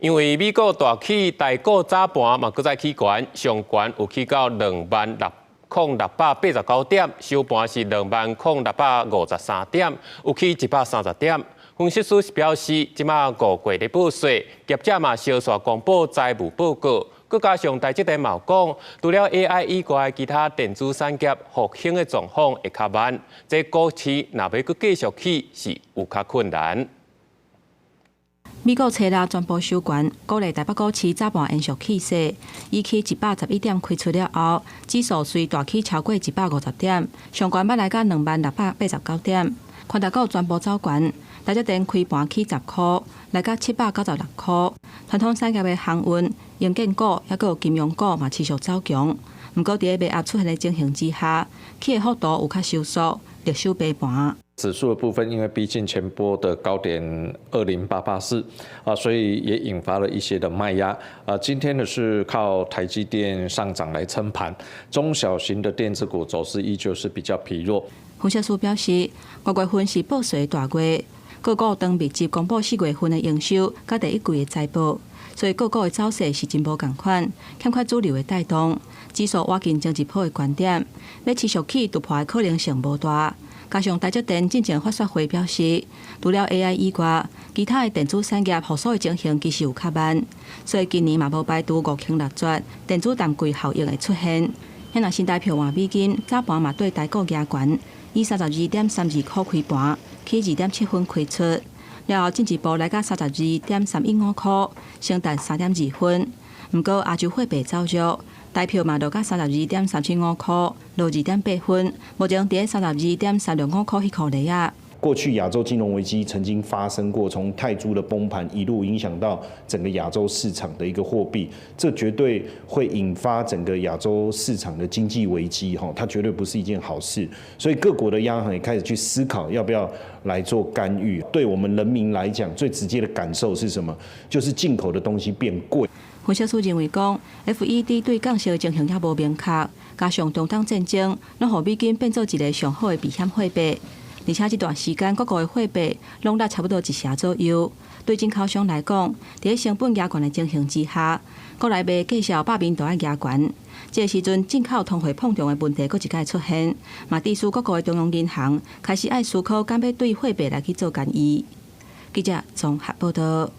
因為美國大起，台股早盤嘛閣再起懸，上懸有起到26,689點，收盤是20,653點，有起130點。分析師是表示，這馬五月咧報稅，業者嘛相紲公布財務報告，閣加上台積電嘛有講，除了 AI 以外，其他電子產業復興的狀況會較慢，這股市若欲閣繼續起是有較困難。美國初六全部收懸，鼓勵台北股市早盤延續起勢，以起111點開出了後，指數隨大起超過150點，上懸捌來到20,689點。權值股全部走懸，台積電開盤起10箍，來到796箍。傳統產業的航運、營建股，抑閣有金融股嘛持續走強。毋過，佇咧賣壓出現的情形之下，起的幅度有較收縮，力守平盤。指數的部分，因為畢竟前波的高點20884啊，所以也引發了一些的賣壓。啊，今天呢是靠台積電上漲來撐盤，中小型的電子股走勢依舊是比較疲弱。分析師表示，五月份是報稅大月，個股當密集公布4月份的營收，佮第一季的財報，所以個股的走勢是真無仝款，欠缺主流的帶動。指數倚近前一波的高點，欲持續起突破的可能性無大。加上台積電進前發說會表示，除了 AI 以外，其他的電子產業復甦的情形其實有較慢，所以今年嘛無排除五窮六絕電子淡季效應會出現。遐若新台票換美金，早盤嘛對台股夯懸，以32.32箍開盤，起2.7分開出，了後進一步來到32.315箍，升值3.2分。毋過亞洲貨幣走弱，台票嘛落到32.375箍，落2.8分，目前佇32.365箍彼箍內仔。過去亞洲金融危機曾經發生過，從泰銖的崩盤一路影響到整個亞洲市場的一個貨幣，這絕對會引發整個亞洲市場的經濟危機，哈，它絕對不是一件好事。所以各國的央行也開始去思考要不要來做干預。對我們人民來講，最直接的感受是什麼？就是進口的東西變貴。分析師認為講，FED 對降息的情形猶無明確，加上中東戰爭，攏予美金變做一个上好的避險貨幣。而且這段時間各國的貨幣攏落差不多一成左右。對進口商來講，佇成本加懸的情形之下，國內賣繼續百面都愛加懸。這个時陣進口通貨膨脹的問題閣一擺出現，嘛致使各國的中央銀行開始愛思考，敢欲對貨幣來去做干預。記者綜合報道。